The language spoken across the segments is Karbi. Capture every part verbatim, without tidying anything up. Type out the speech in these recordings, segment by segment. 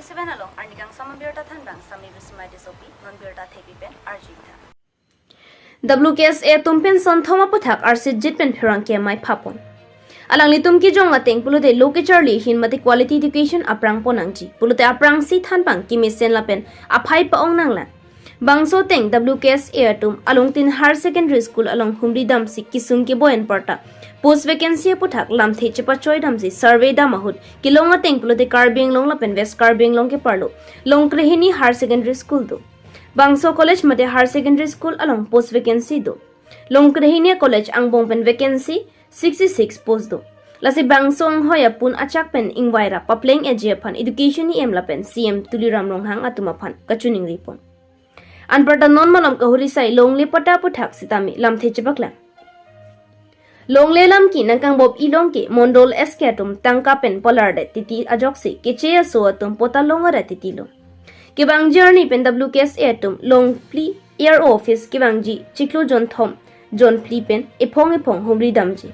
Seven along arnikangsam abirta thanbang Sami Bismai Tissopi, non birta thepi pen arjuitha. W K S A atum pen sonthom aputhak arsi jit pen pherangke amei phapon. Alanglitum kejong ateng pulote lo kecharli ahin mate quality education aphrang pon nangji pulote aphrangsi thanbang kemesen lapen aphai pa-ong nanglang. Bangso ateng W K S A atum Alungtin Higher Secondary School along humri damsi kesung keboi anparta post vacancy aputhak lamthe chepachoi damsi survey dam ahut kelong ateng pulote Karbi Anglong lapen West Karbi Anglong keparlo long krehini higher secondary school do. Bangso college mate higher secondary school along post vacancy do. Long krehini college angbong pen vacancy sixty-six post do. Lasi bangso anghoi apun achak pen ingvaira papleng eji aphan education E M lapen C M Tuliram Ronghang atum aphan kachiningripon. Anparta non malom kahuri sai longle patta aputhak sitame lamthe chepaklang. Longle lamki nangkangbop ilong ke Mondol S K atum tangka pen palardet titi ajoksi keche aso atum patta longdet titilo. Kevangji arni pen W K S A atum longphli A R O office kevangji chiklo jonthom jonphli pen ephong ephong humri damji.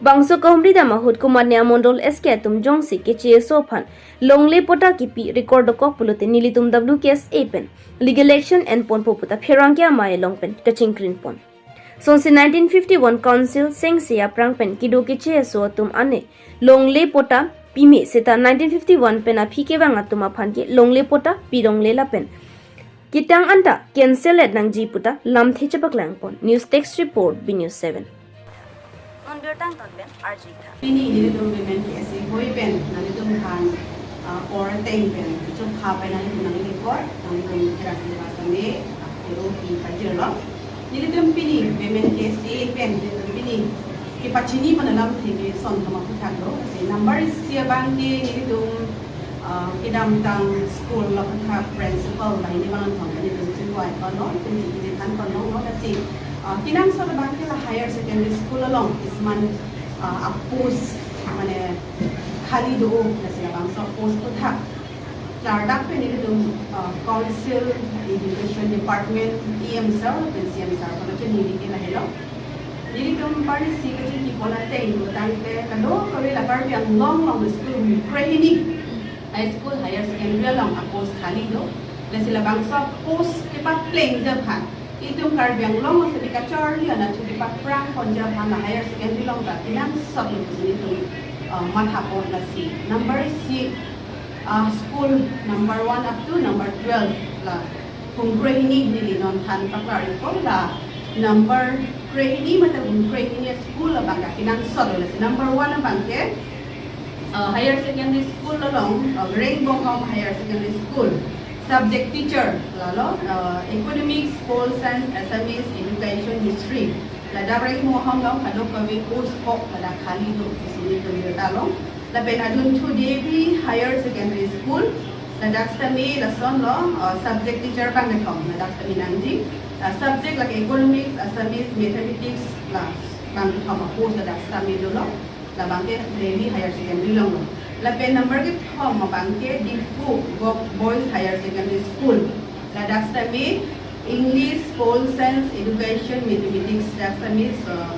Bangso kahumri dam ahut komatne aMondol S K atum jongsi keche aso aphan longle patta kipi record dokok pulote nelitum W K S A pen legal action enponpo puta pherangke amei along pen kachingkrinpon. Sonsi nineteen fifty-one council sengsi aphrang pen kedo keche aso atum ane longle patta pime seta nineteen fifty-one pen aphi kevang atum aphan ke longle patta pilongle lapen ketang anta cancel et nangji puta lamthe chepaklangpon. News Desk Report, B News seven. Non birta angton pen arjuitha. Pini nelitum Women K S A hoi pen nanglitum aphan, ah, por ateng pen chokha pen nanglitum nangli report, nanglitum kerasi basa me, ah, A O P pajirlo. Nelitum pini Women K S A pen nelitum pini kepachinipon alamthe ke sonthom aputhak do. Lasi number isi abang ke nelitum, ah, kedamtang school aputhak principal banghini bangtong pen nelitum chingvai ponlo, nelitum chingvai than ponlo, no, lasi, ah, kenangsot abang ke la higher secondary school along kisman, ah, apost mane khali do, lasi labangso apost aputhak klardak pen nelitum, ah, Council Education Department E M sir pen C M sir aphan chiningri ke lahelo. Nelitum parisi kachingkipon ateng do tangte kadokave la Karbi Anglong along school hum krehini, high school, higher secondary along apost khali do. Lasi labangso apost kepaplengji aphan itum Karbi Anglong along semi kacharli anatthu kepaphrang ponji aphan la higher secondary along ta kenangsot lo pusi nelitum, ah, mathapon. Lasi number isi, ah, school number one up to number twelve la hum krehini neli non than paklar-ikpo, la number krehini mate hum krehini school abang ke kenangsot lo. Lasi number one abang ke, ah, higher secondary school along, ah, Rengbohom Higher Secondary School, subject teacher lalo, ah, Economics, Pol Science, Assamese, Education, History. Ladak Rengbohom along kadokave post kok ladak khali do pusi nelitum birta long. Lapen Adunthu Devi Higher Secondary School, ladak sitame lasonlo, ah, subject teacher bang kethom ladak sitame nangji. Ah, subject lake Economics, Assamese, Mathematics, labang kethom apost ladak sitame dolo. Labang ke Devi Higher Secondary along lo. Lapen number kethom abang ke Diphu Govt Boys Higher Secondary School. Ladak sitame English, Pol Science, Education, Mathematics, ladak sitame, ah,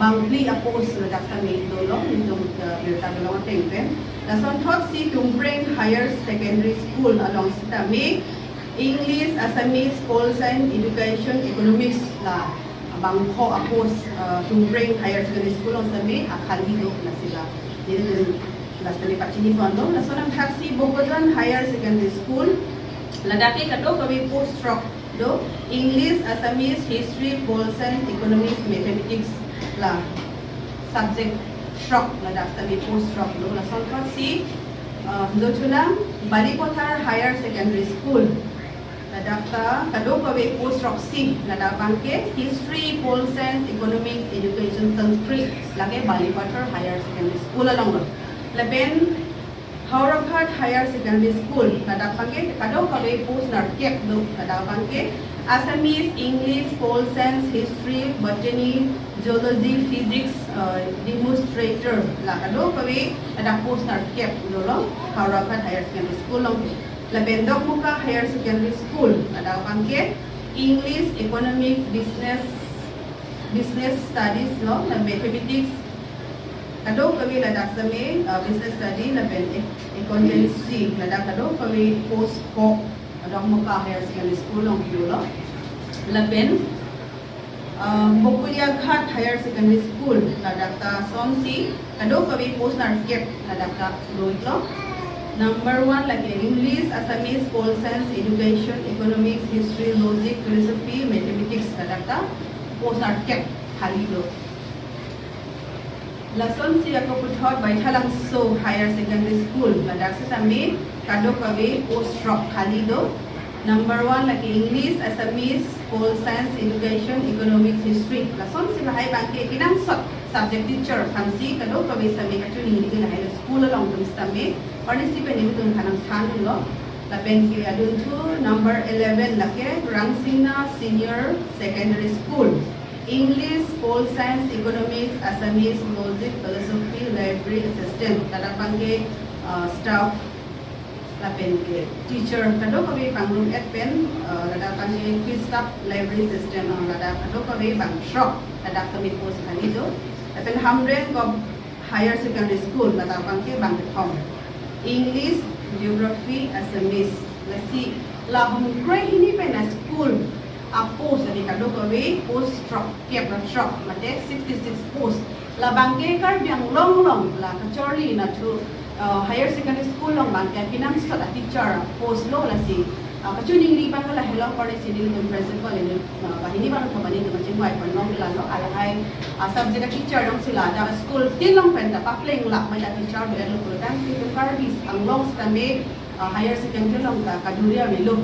bangphli apost ladak sitame dolo, nelitum, ah, birta kelong ateng pen. Lasonthotsi Tumpreng Higher Secondary School along sitame English, Assamese, Pol Science, Education, Economics la bangpho apost, ah, Tumpreng Higher Secondary School along sitame akhali do, lasi la nelitum la sitame pachiniponlo. Lason anthotsi Bokajan Higher Secondary School, ladak ke kadokave post throk do, English, Assamese, History, Pol Science, Economics, Mathematics la subject throk, ladak sitame post throk do. Lasonthotsi, ah, Dochulang Balipathar Higher Secondary School, ladak ta kadokave post throksi, ladak abang ke History, Pol Science, Economics, Education, Sanskrit, lake Balipathar Higher Secondary School along lo. Lapen Howraghat Higher Secondary School, ladak abang ke kadokave post nerkep do, ladak abang ke Assamese, English, Pol Science, History, Botany, Zoology, Physics, ah, demonstrator, la kadokave ladak post nerkep dolo, Howraghat Higher Secondary School along. Lapen Dokmoka Higher Secondary School, ladak abang ke English, Economics, Business, Business Studies lo, la Mathematics, Kadokave ladak sitame, uh, business study lapen ac-, accountancy ladak kadokave post ko Dokmoka Higher Secondary School along dolo. Lapen, uh, Bokuliaghat Higher Secondary School ladak ta sonsi kadokave post nerkep ladak ta do-iklo. Number one lake English, Assamese, Pol Science, Education, Economics, History, Logic, Philosophy, Mathematics ladak ta post nerkep khali do. Lasonsi ako puthot Baithalangso Higher Secondary School ladak sitame kadokave post throk khali do. Number one lake English, Assamese, Pol Science, Education, Economics, History. Lasonsi lahai abangke kenangsot subject teacher aphansi kadokave sitame kachiningri lahai lo school along atum sitame. Parnisi pen nelitum aphan nangthanlo. Lapen ke adunthu number eleven lake Rangsina Senior Secondary School. English, Pol Science, Economics, Assamese, Logic, Philosophy, Library Assistant. Ladak abangke, uh, staff lapen ke teacher kadokave pangrum-et pen, uh, ladak abangke field staff, library assistant, uh, ladak kadokave bang throk ladak kami post khali do. Lapen Hamren Gov Higher Secondary School ladak abangke bang kethom. English, Geography, Assamese. Lasi la hum kre hini pen a-school a-post adi kadokave post throkkep ra throk, mate sixty-six post. Labangke Karbi Anglong along la kacharli nathu, uh, Higher Secondary School along abangke kenangsot a-teacher post lo lasi, uh, kachiningri abang lahelo, parnisi nelitum principal ini, uh, banghini abang thom nelitum kachingvai pon long lalo, alahai, uh, subject teacher alongsi ladak school tin along pen ta papleng lak mate teacher bela lo pulotangte itum Karbi Anglong sitame, uh, Higher Secondary along ta kaduri avelo.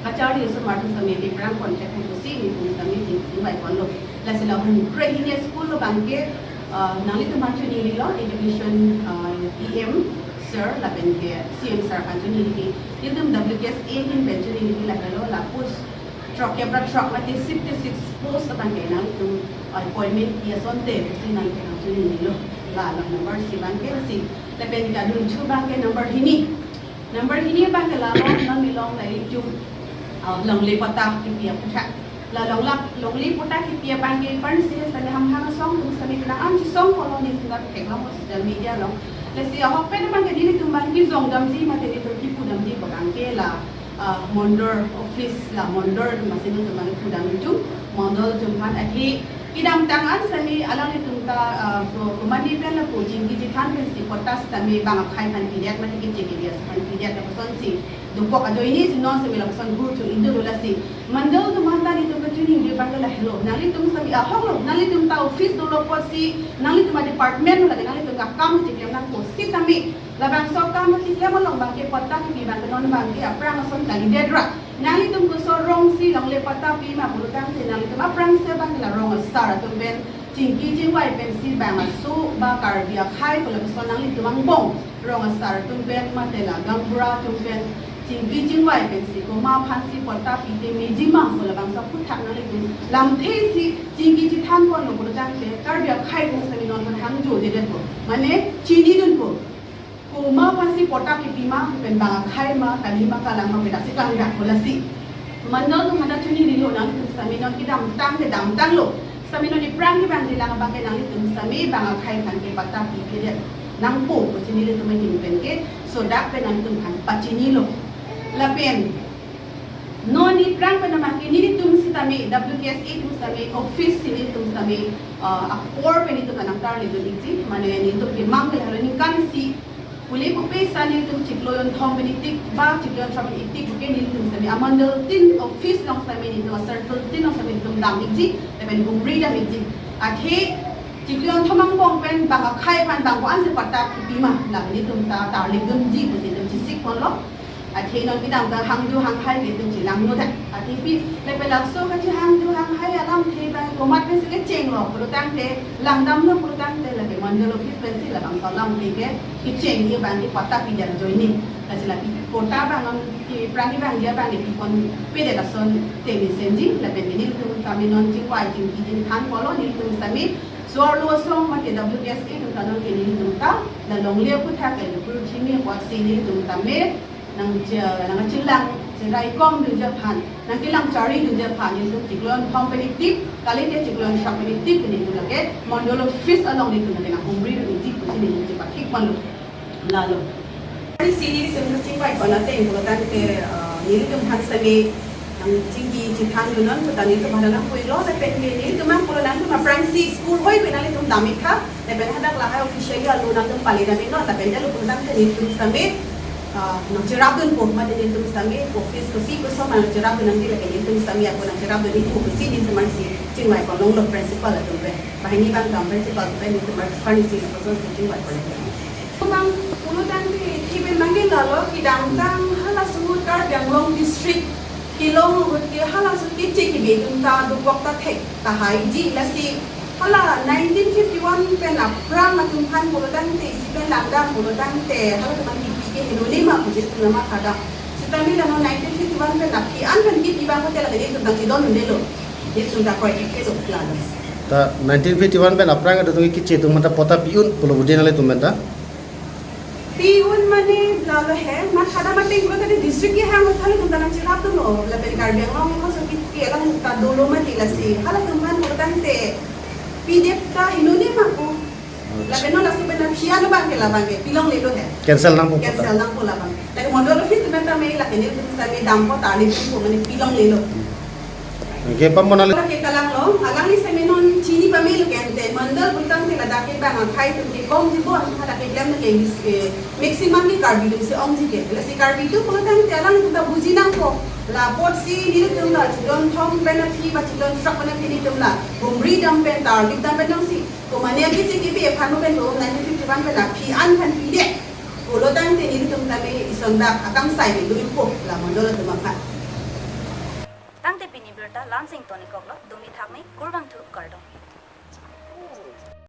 Kacharli osomar atum sitame aphrang contact pusi nelitum sitame chingvai ponlo. Lasi la hum kre hini a-school lo abangke, uh, nanglitum aphan chiningrilo, education, uh, E M sir lapen ke C M sir aphan chiningri. Nelitum W K S A ahin pen chiningri lahelo, la post throkkep ra throk mate sixty-six post abangke nanglitum appointment pi asonte pusi nangkehang chiningrilo. La, la number isi abangke si. Lapen ke adunthu abangke number hini. Number hini abangke la long, non neli long la ilitum, ah, longle patta kipi aputhak. La long la, longle patta kipi abangke parnisi sitame hamhang asong atum sitame penang an chesong koloni kita theklong social media along. Lasi ahok pen abangke nelitum abang kijong damji mate nelitum kipu damji abangke la, ah, mondol office, la mondol atum asin atum abang pudam itum, mondol atum aphan ahi kedamtang an sitame alanglitum ta, ah, ko-, komane pen lapu chingki chethan pensi patta sitame bang akhai aphan pidet mate kecheng ke bias aphan pidet lapusonsi dokok ajoine si non sitame lapuson hur chu indo lasi. Mondol atum aphan ta nelitum kachiningri abang lahelo. Nanglitum sitame ahok lo, nanglitum ta office dolo apotsi, nanglitum a-department lake nanglitum akam chiklem nangpo sitame labangso akam chiklem along abangke patta kipi abangke non abangke aphrang ason kalidet ra. Nanglitum koson rongsi longle patta pima pulotangte nanglitum aphrangsi abangke la rong asar atum pen chingki chingvai pensi bang aso ba Karbi akhai pu lapuson nanglitum angbong rong asar atum pen mate la gaonbura atum pen chingki chingvai pensi komat aphansi patta pite mejima pu labangso aputhak nanglitum lamthe si chingki chethan ponlo pulotangte Karbi akhai atum sitame non aphan hangjojedetpo. Mane chinidunpo. Komat aphansi patta kipima, pen bang akhai ma, kali ma, kalang ma, pen daksi klangdakpo lasi. Mondol atum aphan ta chiningrilo, nangtum sitame non kedamtang kedamtanglo. Sitame non aphrang kevang dilang abangke nanglitum sitame bang akhai aphan ke patta pipedet nangpo pusi nelitum ahin pen ke sodak pen nangtum aphan pachinilo. Lapen non aphrang pen abangke nelitum sitame W K S A atum sitame office si nelitum sitame, ah, apor pen nelitum nangtarlidun ikji, mane nelitum kemang ke lahelo ningkan isi pule pupe sa nelitum chiklo jonthom pen itik ba chiklo jonthom pen itik puke nelitum sitame amondol tin office along sitame nelitum a-circle tin along sitame nelitum dam ikji, lapen humri dam ikji. Athe chiklo jonthom angbong pen bang akhai aphan bang ko-ansi patta kipima la nelitum ta tarlidunji pusi nelitum chesik ponlo. Athe non kedamtang hangdu hanghai ke itum chelangno tha. Athe pi lapen laso kachehangdu hanghai alamthe abang komat pensi kechenglo pulotangte, langdamlo pulotangte lake mondol office pensi labangso alamthe ke kechengji abangke patta pidet ajoine. Lasi la pi patta abang am ke aphrang kevangji abangke piponpedet ason tengnesen ji, lapen nelitum tame non chingvai chingki chethan polo nelitum sitame so-arlo asong mate W K S A atum ta non ke nelitum ta la longle aputhak ke puru chimi apotsi nelitum tame nangche-, nangchelang cheraikom dunji aphan, nangkelang charlidunji aphan nelitum chiklo jonthom pen itik, kalite chiklo jonthrok pen itik nelitum lake mondol office along nelitum lake nanghumridun ikji Chini chepathik pon lalo. Ani si nelitum kachingvai pon ateng pulotangte, ah, nelitum aphan sitame nangchingki chethan dunnon, puta nelitum aphan nangpuilo, lapen ke nelitum nangpulo nangtum aphrangsi school hoi pen nanglitum dam-ik tha, lapen hadak lahai officially alo nangtum pale dam-iknon, lapen dalo pulotangte nelitum sitame, ah, nangcherap dunpo, mate nelitum sitame office kopi koson nangcherap dun nangji, lapen nelitum sitame ako nangcherap dun-ikpo pusi nelitum aphansi chingvai pon longlo principal atum pen. Banghini abang kam principal pen nelitum aphansi lapuson si chingvai pon longlo. Abang pulotangte thi pen abang ke lalo kedamtang halaso ahut Karbi Anglong district kelong ahut ke halaso keche kebe atum ta dokok ta thek tahaiji, lasi hala nineteen fifty-one pen aphrang atum aphan pulotangte isi pen langdam pulotangte halatum aphan kipi ke henone ma puji atum lama khadam. Sitame lano nineteen fifty-one pen aphi an pen kipi abang hotel lake nelitum dang chidon undelo. Nelitum ta koi ek ke dok lalo. Ta nineteen fifty-one pen aphrang atum ke keche atum mata patta pi-un pulo budi nanglitum pen ta? Pi-un mane lalo he, mat khadam ateng pulo tadi district kehang lo thali atum ta nangcherap dunlo, lapen Karbi Anglong halaso kipi ke alang ta dolo mati, lasi halatum aphan pulotangte pidet ta henone ma pu. Lapen non laso pen aphi an abang ke labang ke pilonglelo he. Cancel nangpo. Cancel nangpo labang. Lapen mondol office atum ta me lake nelitum sitame dampo ta nelitum pu mane pilonglelo. Anke pamona le. Lake kalanglo, alangli sitame non chini pamelo ke ante, mondol pulotangte ladak ke bang akhai atum ke komji bon, hadak ke klem ke, eh, maximum ke Karbi atum si ongji ke. Lasi Karbi atum pulotangte alangtum ta buji nangpo. La apotsi nelitum la chidon thom pen aphi ba chidon throk pen aphi nelitum la humri dam pen, tarlip dam pen nangsi. Komane keche kebe aphan pen lo nineteen fifty-one pen aphi an aphan pidet pulotangte nelitum tame ison dak akangsai ke do-ikpo la mondol atum aphan. Tangte pini birta la-ansi ingtonikoklo, dumi thakme, kurvangthu, kardom.